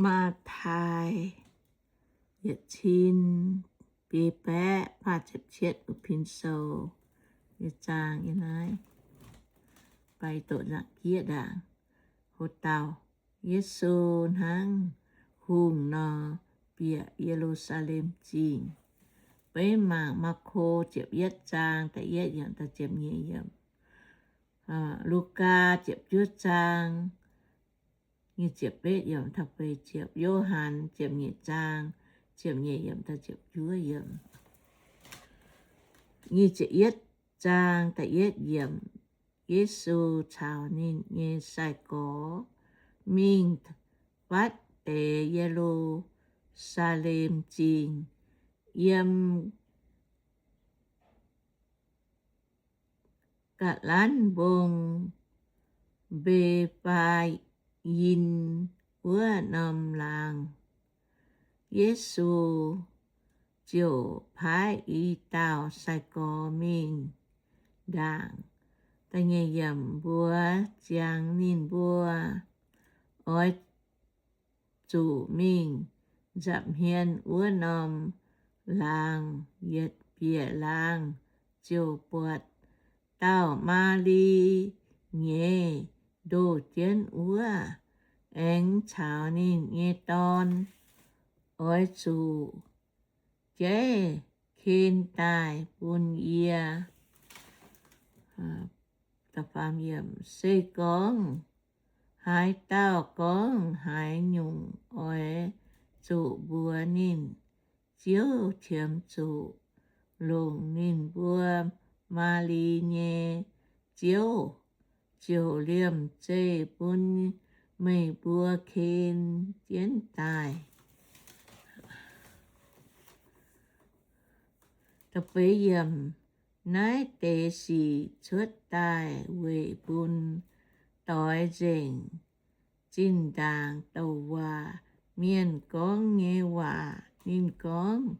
Matv^taai yietc cin biei baeqv faah ziepc cietv, Pin Sou nyei zaang yiem naaiv. Fai doqc nzaangc jieqv ndaangc. Ho dauh Yesu hnangv hungh nor, bieqc Ye^lu^saa^lem Zingh. Beiv mangc Maako ziepc yietv zaang da'yietv yiemc da'ziepc nyeic yiemc, Lugaa ziepc juov zaang nyic ziepc betv yiemc taux feix ziepc, Yo^han ziepc nyeic zaang ziepc nyeic yiemc da'ziepc juov yiemc. Nyic ziepc yietv zaang da'yietv yiemc, Yesu caux ninh nyei sai-gorx mingh fatv deix Ye^lu^saa^lem Zingh, yiem Ga'lanv Mbong, Mbe^faa^yin wuov norm laangz. Yesu ziouc paaiv i dauh sai-gorx mingh ndaangc. Da'nyeic yiemc, mbuox ziangx ninh mbuo, Oix zuqc mingh nza'hmien wuov norm laangz, yietc bieqc laangz ziouc buatc dauh Maa^li nyeiz ndoh jienv wuov, aengx caux ninh nyei dorn. Oix zuqc jaiv ken daaih bun yie. Se gorngv haaix dauh gorngv haaix nyungc, oix zuqc mbuox ninh, Ziouv qiemx zuqc longc ninh mbuo Maa^li nyei ziouv ziouc liemh zeih bun meih mbuo ken jienv daaih. Naaiv deix sic cuotv daaih weic bun doix nzengc zinh ndaangc douc waac mienh gorngv nyei waac. Ninh gorngv,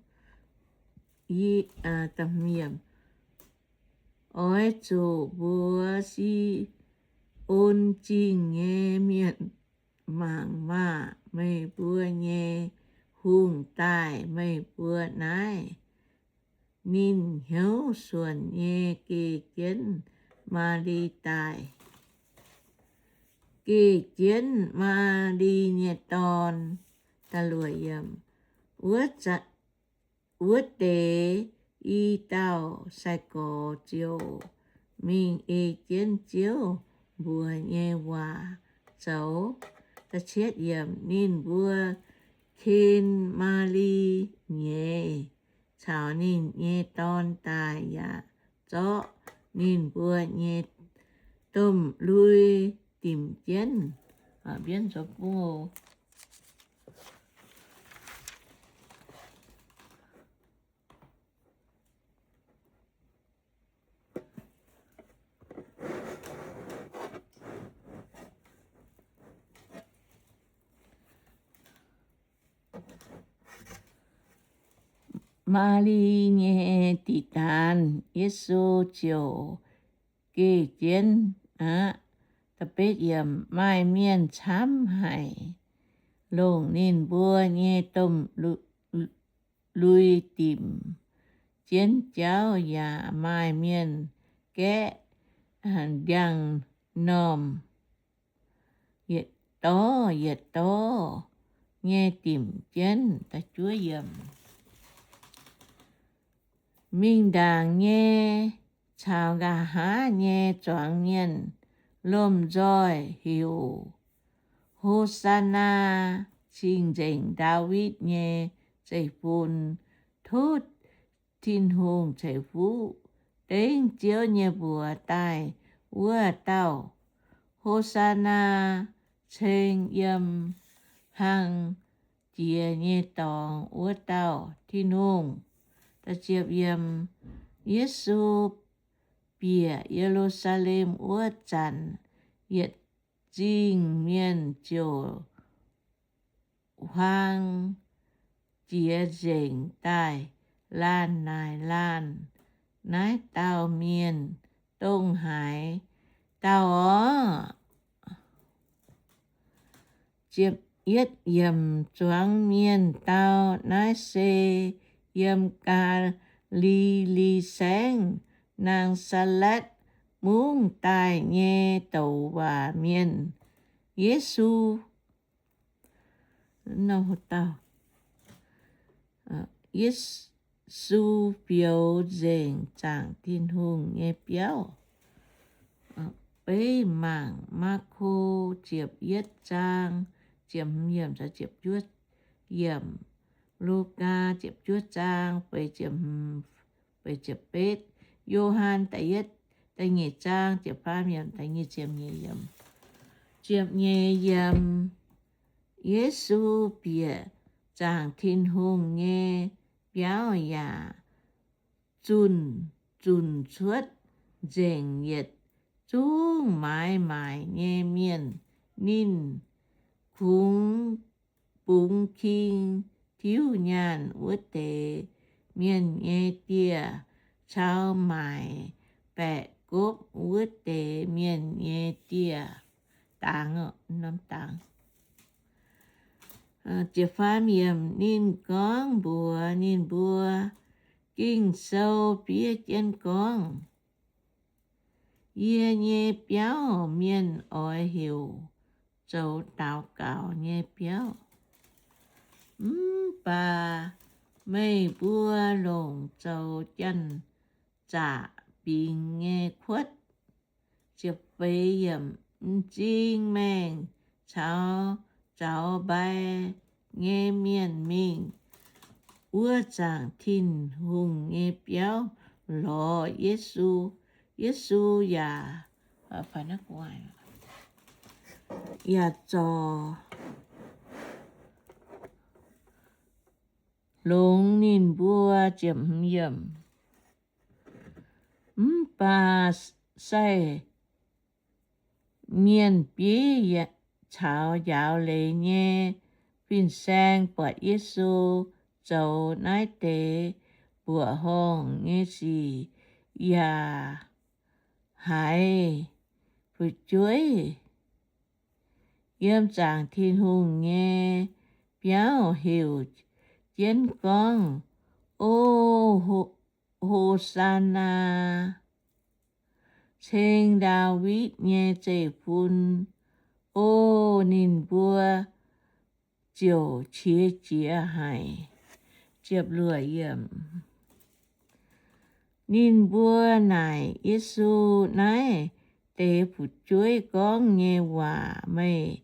Oix zuqc mbuox Si^on Zingh nyei mienh, Mangc maah! Meih mbuo nyei hungh daaih meih mbuo naaiv. Ninh hnyouv suonc nyei geh jienv Maa^li daaih, geh jienv Maa^li nyei dorn. Wuov deix i dauh sai-gorx ziouc mingh ei jienv Ziouv mbuox nyei waac zoux. Ninh mbuo ken Maa^li nyeiz caux ninh nyei dorn daaih yaac zorqv ninh mbuo nyei domh lui dimc jienv. Maa^li nyei diqc daanz, Yesu ziouc geh jienv aqv. Maaih mienh camv haic longc ninh mbuo nyei domh lui dimc jienv jauv, yaac maaih mienh gaeqv ndiangx-normh yietc dorv yietc dorv nyei dimc jienv. Mingh ndaangc nyei caux nqa'haav nyei zuangx mienh lomh nzoih heuc, Hosanna! Cing-Nzengc Ndaawitv nyei Zeiv-Fun! Tov Tin-Hungh ceix fuqv! Dengv Ziouv nyei mbuox daaih wuov dauh! Hosanna! Ceng yiem hlang jiex nyei dorngx wuov dauh Tin-Hungh. Yesu bieqc Ye^lu^saa^lem wuov zanc, yietc zingh mienh ziouc huaang jiex nzengc daaih laanh naaic laanh, Naaiv dauh mienh dongh haaix dauh orqc? Yietv yiemc zuangx mienh dau, naaiv se yiem Gaa^li^li Saengv, Naa^saa^letv Mungv daaih nyei douc waac mienh, Yesu. Yesu biouz nzengc zaangc Tin-Hungh nyei biauv. Beiv mangc Maako ziepc yietv zaang, ziepc hmz yiemc, ziepc juov yiemc, Lugaa ziepc juov zaang, feix ziepc hmz, feix ziepc betv, Yo^han da'yietv, da'nyeic zaang, ziepc faam yiemc, da'nyeic ziepc nyeic yiemc. Ziepc nyeic yiemc, Yesu bieqc zaangc Tin-Hungh nyei biauv yaac zunh, zunc cuotv nzengc yietc zungv maaiz maaic nyei mienh. Ninh kungx bungx king tiuv nyaanh wuov deix mienh nyei dieh caux maaic baeqc gopv wuov deix mienh nyei dieh dangx, norm dangx. Ziepc faam yiemc, ninh gorngv mbuox ninh mbuo, Ging-Sou fiev jienv gorngv, Yie nyei biauv mienh oix heuc zoux daux gaux nyei biauv, mv baac meih mbuo longc zoux janx-zaqc bingx nyei kuotv. Ziepc feix yiemc, m'zing maengh caux zaux mbai nyei mienh mingh wuov zaangc Tin-Hungh nyei biauv lorz Yesu. Yesu yaac, yaac zorc longx ninh mbuo. Ziepc hmz yiemc, mv baac sai mienh bieiv caux njaaux leiz nyei fin-saeng buatc Yesu zoux naaiv deix mbuoqc horngh nyei sic yaac haiz fu'jueiv yiem zaangc Tin-Hungh nyei biauv heuc jienv gorngv, O, Ho^, Hosaanaa! Ceng Ndaawitv nyei Zeiv-Fun! O, ninh mbuo ziouc qiex jiez haic. Ninh mbuo naaic Yesu, Naaiv deix fu'jueiv gorngv nyei waac meih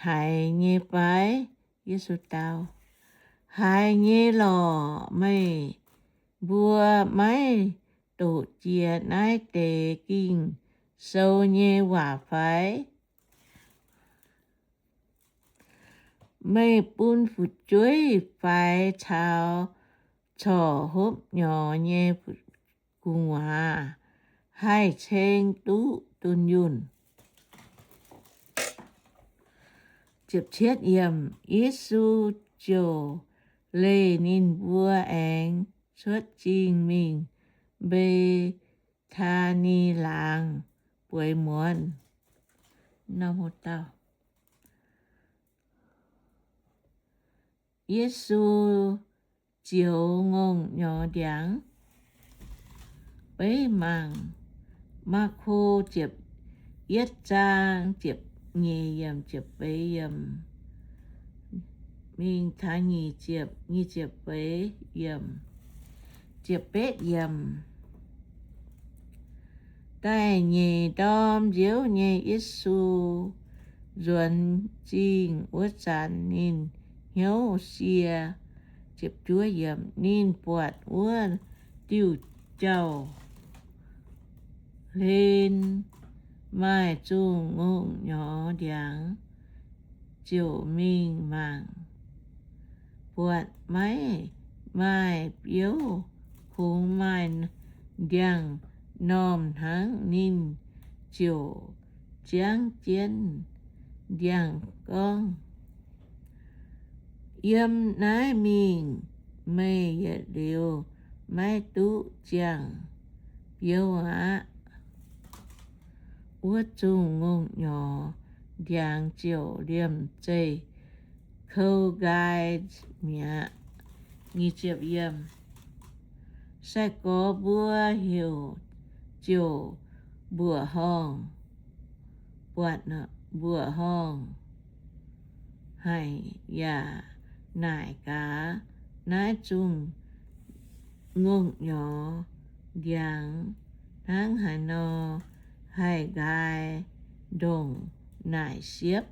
haiz nyei fai? Yesu dau, Haiz nyei lorqc. Meih mbuo maiv doqc jiex naaiv deix Ging-Sou nyei waac fai? Meih bun fu'jueiv faix caux corc hopv nyorx nyei gu'nguaaz haih ceng duqv dunh yunh. Yesu ziouc leih ninh mbuo aengx cuotv zingh mingh Mbe^taa^ni Laangz bueix muonz. Yesu zioux ngongh nyorx ndiangx. Beiv mangc Maako ziepc yietv zaang ziepc nyeic yiemc, ziepc feix yiemc, mingh taux nyic ziepc, nyic ziepc feix yiemc, ziepc betv yiemc. Da'nyeic ndorm nziouv nyei Yesu nzuonx zingh wuov zanc, ninh hnyouv sie. Ninh buatc wuov diuh jauv-hlen maaih zungh ngongh nyorx ndiangx, ziouc mingh mangc. Buatc maiv maaih biouv, kungx maaih ndiangx-normh hnangv. Ninh ziouc ziangv jienv ndiangx gorngv, Yiem naaiv mingh meih yietc liuz maiv duqv ziangh biouv aqv. Wuov zungh ngongh nyorx ndiangx ziouc liemh zeih kou nqaai mi'aqv. Sai-gorx mbuo heuc ziouc mbuoqc horngh, buatc, mbuoqc horngh haic yaac naaic gaax, naaiv zungh ngongh nyorx ndiangx hnangv haaix nor, haih nqaai ndongc naaic siepv.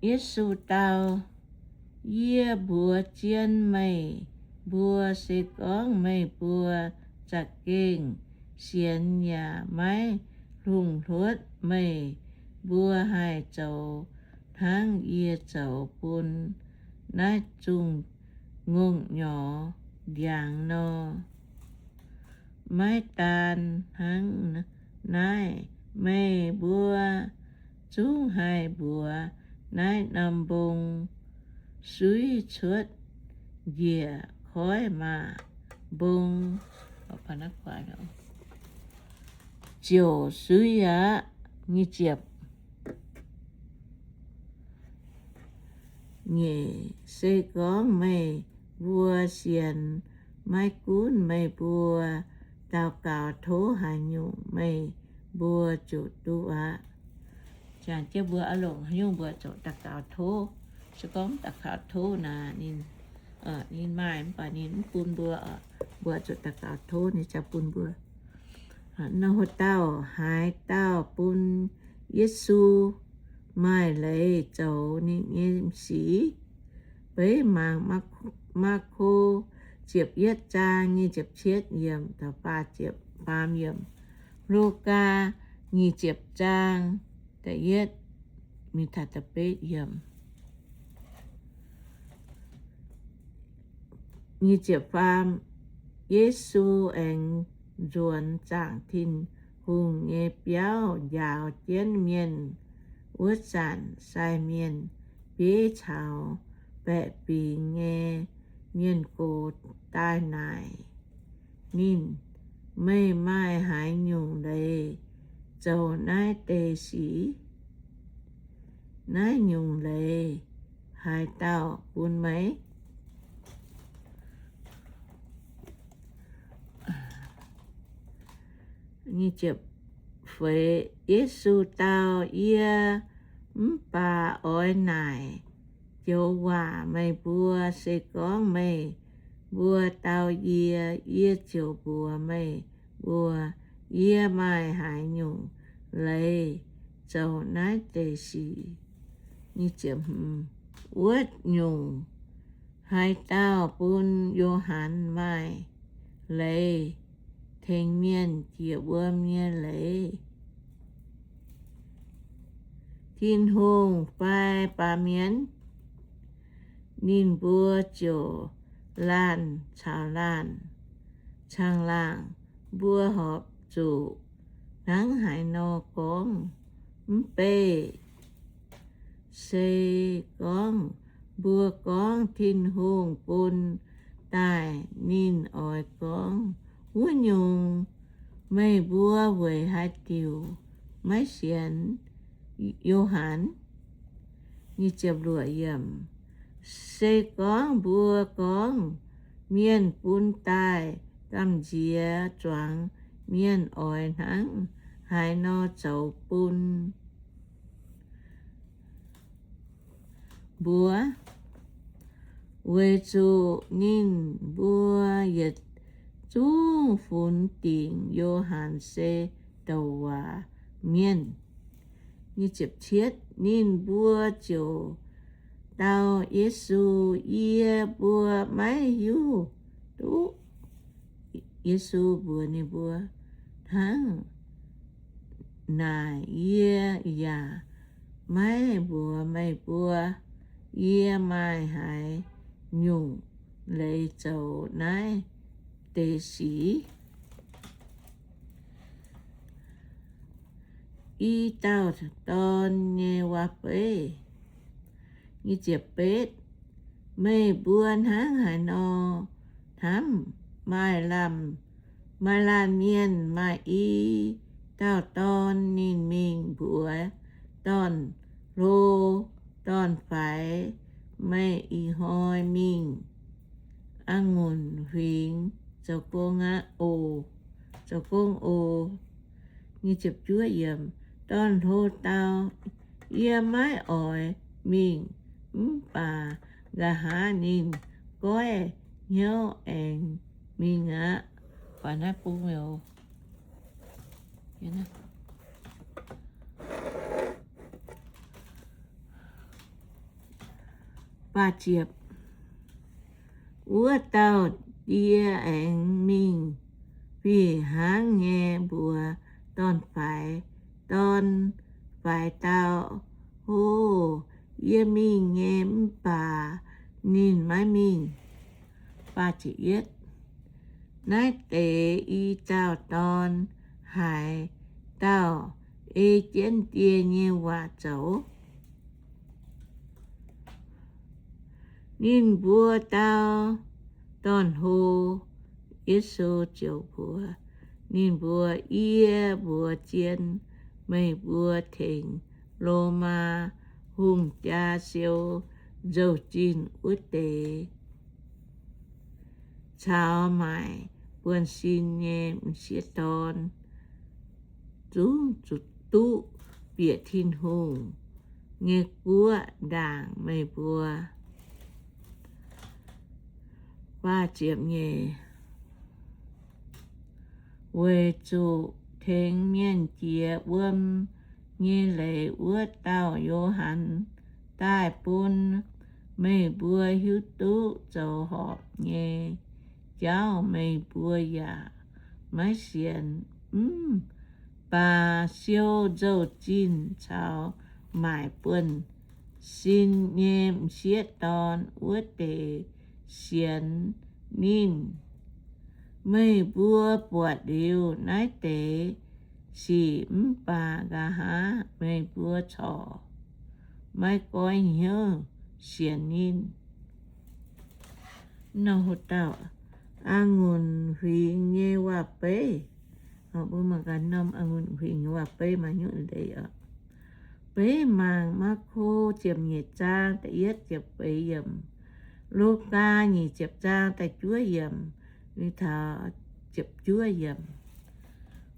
Yesu dau, Yie mbuox zien meih mbuo, se gorngv meih mbuo za'gengh sienx yaac maiv lungh hluotv, meih mbuo haih zoux hnangv yie zoux bun naaiv zungh ngongh nyorx ndiangx nor. Maiv daan hnangv naaiv, meih mbuo zungv haih mbuox naaiv norm mbong, Suiv cuotv njiec koiv maah! Mbong ziouc suiv aqv. Nyeic, se gorngv meih mbuo sienx, maiv gunv meih mbuo daux gaux tov haaix nyungc, meih mbuo ziouc duqv aqv. Jangx jienv mbuo oix longc haaix nyungc mbuo ziouc daux gaux tov. Se gorngv daux gaux tov naaic, ninh, ninh maaih mv baac ninh mv bun mbuo, mbuo ziouc daux gaux tov ninh ziouc bun mbuo. Nor, haaix dauh, haaix dauh bun Yesu maaih leiz zoux ninh nyei m'siex? Beiv mangc Maako ziepc yietv zaang nyic ziepc cietv yiemc, faam yiemc, Lugaa nyic ziepc zaang da'yietv mingh taux da'betv yiemc. Nyic ziepc faam, Yesu aengx nzuonx zaangc Tin-Hungh nyei biauv njaaux jienv mienh. Wuov zanc sai mienh bieiv caux baeqc fingx nyei mienh gox daaih naaic ninh, Meih maaih haaix nyungc leiz zoux naaiv deix sic? Naaiv nyungc leiz haaix dauh bun meih? Yesu dau, Yie mv baac oix naaic joux waac meih mbuo. Se gorngv meih mbuo dau yie, yie ziouc mbuox meih mbuo, yie maaih haaix nyungc leiz zoux naaiv deix sic. Wuov nyungc, haaix dauh bun Yo^han maaih leiz tengx mienh jiex wuom nyei leiz? Tin-Hungh fai baamh mienh? Ninh mbuo ziouc laanh caux laanh caangh laangc, Mbuo horpc zuqc hnangv haaix nor gorngv mv beih? Se gorngv mbuo gorngv Tin-Hungh bun daaih, ninh oix gorngv wuov nyungc. Meih mbuo weic haaix diuc maiv sienx Yo^han? Se gorngv mbuo gorngv, Mienh bun daaih gamh nziex zuangx, mienh oix hnangv haaix nor zoux bun mbuo? Weic zuqc ninh mbuo yietc zungv funx dingc Yo^han se douc waac mienh. Ninh mbuo ziouc dau Yesu, Yie mbuo maiv hiuv duqv. Yesu mbuox ninh mbuo, Hnangv naaic yie yaac maiv mbuox meih mbuo yie maaih haaix nyungc leiz zoux naaiv deix sic. I dauh dorn nyei waac-beiv. Meih mbuo hnangv haaix nor hnamv? Maaih laanh, maaih laanh mienh maaih i dauh dorn. Ninh dorn-hlo dorn-faix, meih ih hnoi mingh a'ngunc huingx zoux gong aqv oc, zoux gong oc. Dorn-hlo dau, Yie maiv oix mingh. Mv baac nqa'haav ninh goiv hnyouv aengx mingh aqv. Wuov dauh die aengx mingh fih hnangv nyei mbuox dorn-faix. Dorn-faix dau, Hov, yie mingh nyei. Mv baac ninh maiv mingh. Naaiv deix i dauh dorn haaix dauh ei jienv die nyei waac zoux? Ninh mbuo dau dorn-hlo, Yesu ziouc mbuox ninh mbuo, Yie mbuox zien meih mbuo, tengx Lomaa hungh jaa siou nzou-zinh wuov deix caux maaic buonv-sin nyei m'sieqv dorn zungv zuqc duqv bieqc Tin-Hungh nyei guoqv ndaangc meih mbuo. Weic zuqc tengx mienh jiex wuom nyei leiz wuov dauh Yo^han daaih bun meih mbuo hiuv duqv zoux horpc nyei jauv meih mbuo yaac maiv sienx. Mv baac siou nzou-zinh caux maaic buonv-sin nyei m'sieqv dorn wuov deix sienx ninh. Meih mbuo buatc liuz naaiv deix sic mv baac nqa'haav meih mbuo corc maiv goiv hnyouv sienx ninh. A'ngunc huingx nyei waac-beiv. Mbuo mangc gaax norm a'ngunc huingx nyei waac-beiv maaih nyungc leiz oc. Beiv mangc Maako ziepc nyeic zaang da'yietv ziepc feix yiemc, Lugaa nyic ziepc zaang da'juov yiemc, taux ziepc juov yiemc.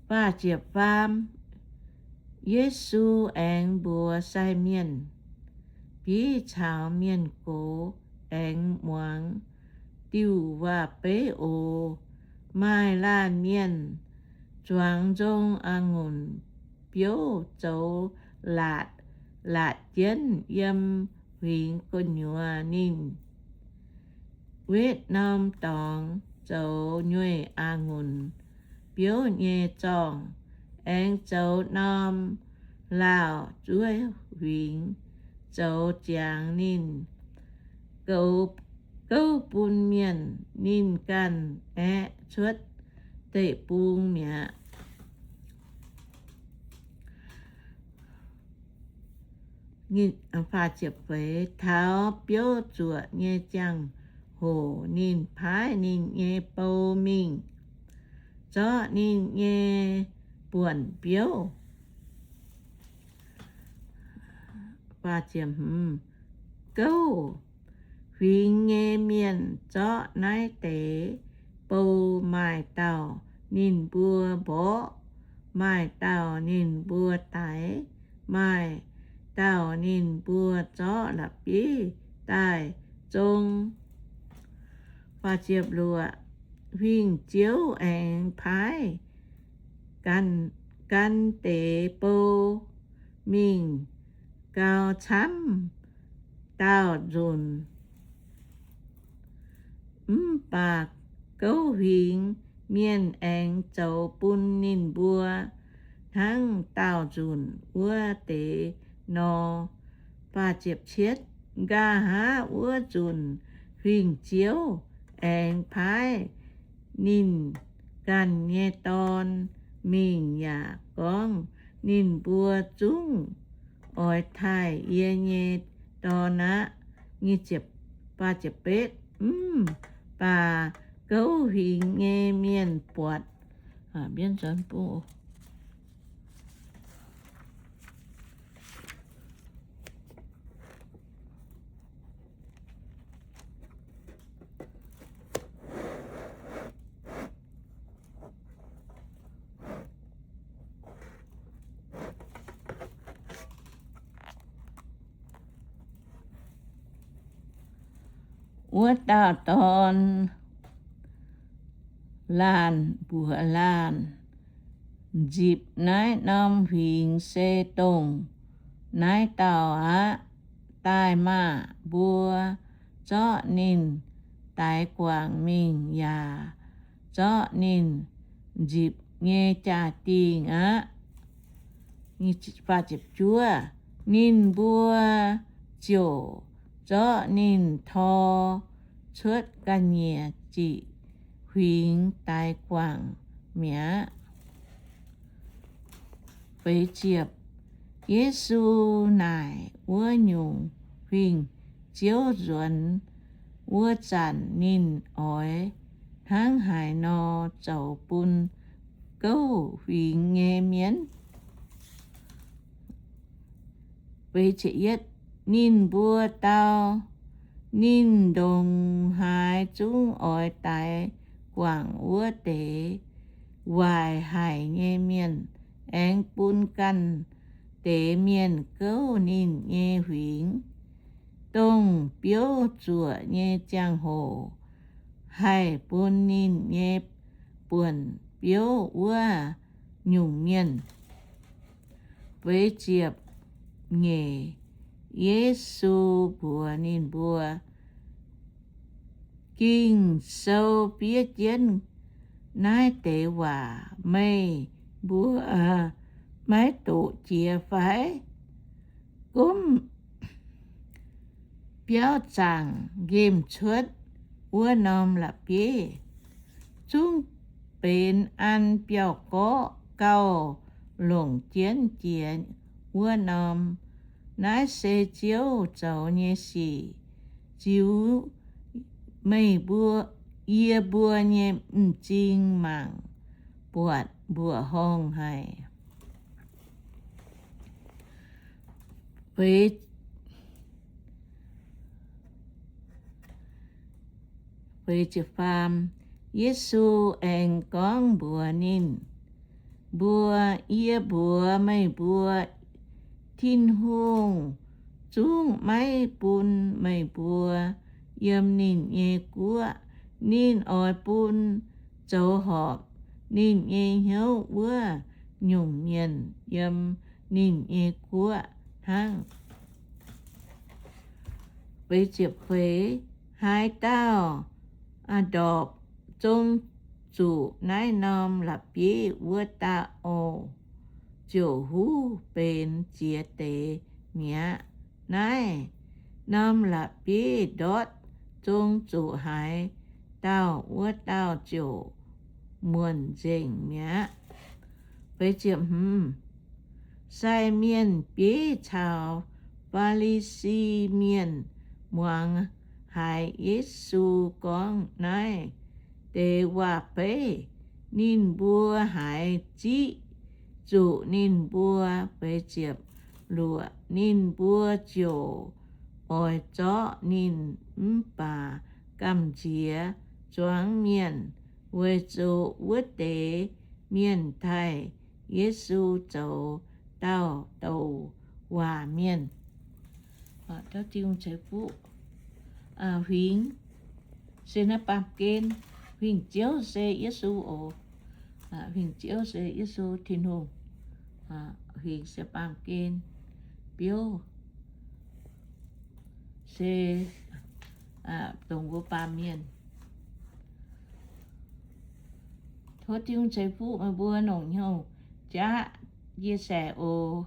Faah ziepc faam, Yesu aengx mbuox sai mienh, Bieiv caux mienh gox aengx muangx diuh waac-beiv oc. Maaih laanh mienh zuangx nzong a'ngunc biouv zoux laatc, laatc jienv yiem huingx gu'nyuoz. Ninh wetv norm dorngx zoux nyueih a'ngunc biouv nyei zorngh, aengx zoux norm laauh zuov huingx zoux ziangx ninh, gouv bun mienh. Ninh ganh aeqv, cuotv deic-bung mi'aqv. Taux biouv zuoqc nyei ziangh hoc ninh paaiv ninh nyei bou mingh zorqv ninh nyei buonc biouv. Gouv huingx nyei mienh zorqv naaiv deix bou, maaih dauh ninh mbuo mborqv, maaih dauh ninh mbuo daix, maaih dauh ninh mbuo zorqv la'bieiv daaih zong. Huingh Ziouv aengx paaiv gan deix bou mingh gau camv dauh nzunc. Mv baac gouv huingx mienh aengx zoux bun ninh mbuo hnangv daauh nzunc wuov deix nor. Nqa'haav wuov nzunc Huingh Ziouv aengx paaiv ninh ganh nyei Dorn mingh yaac gorngv, Ninh mbuo zungv oix taaih yie nyei Dorn aqv. Mv baac gouv huingx nyei mienh buatc, mbienv nzuonx bung, Wuov dauh dorn laanh mbuox laanh, Nzipc naaiv norm huingx se dongh naaiv dauh aqv. Daaih maah! Mbuo zorqv ninh daix guangc mingh yaac zorqv ninh nzipc nyei jaa-dingh aqv. Ninh mbuo ziouc zorqv ninh tor cuotv ga'nyiec ziqc huingx daix guangc mi'aqv. Yesu naaic wuov nyungc huingx-ziouv nzuonx. Wuov zanc ninh oix hnangv haaix nor zoux bun gouv huingx nyei mienh? Ninh mbuo dau, Ninh ndongc haaix zungv oix daix guangc wuov deix waaic haic nyei mienh, aengx bun ganh deix mienh gouv ninh nyei huingx. Dongh biouv zuoqc nyei ziangh hoc haih bun ninh nyei buonc biouv wuov nyungc mienh. Feix ziepc nyeic. Yesu mbuox ninh mbuo, Ging-Sou fiev jienv naaiv deix waac meih mbuo maiv doqc jiex fai? Gomv biauv zaangc nqemh cuotv wuov norm la'bieiv zungv benx an biauv-gorqv gauh longc jienv jiex wuov norm. Naaiv se Ziouv zoux nyei sic, ziux meih mbuo, yie mbuo nyei m'zing mangc buatc mbuoqc horngh haic. Yesu aengx gorngv mbuox ninh mbuo, Yie mbuox meih mbuo, Tin-Hungh zungv maiv bun meih mbuo yiem ninh nyei guoqv. Ninh oix bun zoux horpc ninh nyei hnyouv wuov nyungc mienh yiem ninh nyei guoqv hnangv. Haaix dauh ndorpc zong zuqc naaiv norm la'bieiv wuov dauh ziouc huv benx ziex deix mi'aqv. Naaiv norm la'bieiv ndortv zong zuqc haaix dauh, wuov dauh ziouc muonc nzengc mi'aqv. Sai mienh bieiv caux Faa^li^si Mienh muangx haiz Yesu gorngv naaiv deix waac-beiv, ninh mbuo haiz ziqv zuqc ninh mbuo. Luoqc, ninh mbuo ziouc oix zorqv ninh, mv baac gamh nziex zuangx mienh, weic zuqc wuov deix mienh taaih Yesu zoux dauh douc waac mienh. Huingx se naaiv baamh gen. Huingx-ziouv se Yesu oc. Huingx-ziouv se Yesu Tin-Hungh. Huingx se baamh gen. Biouv se dongh mbuo baamh mienh. Tov Tin-Hungh ceix fuqv meih mbuo longc hnyouv jaav chia sẻ oc.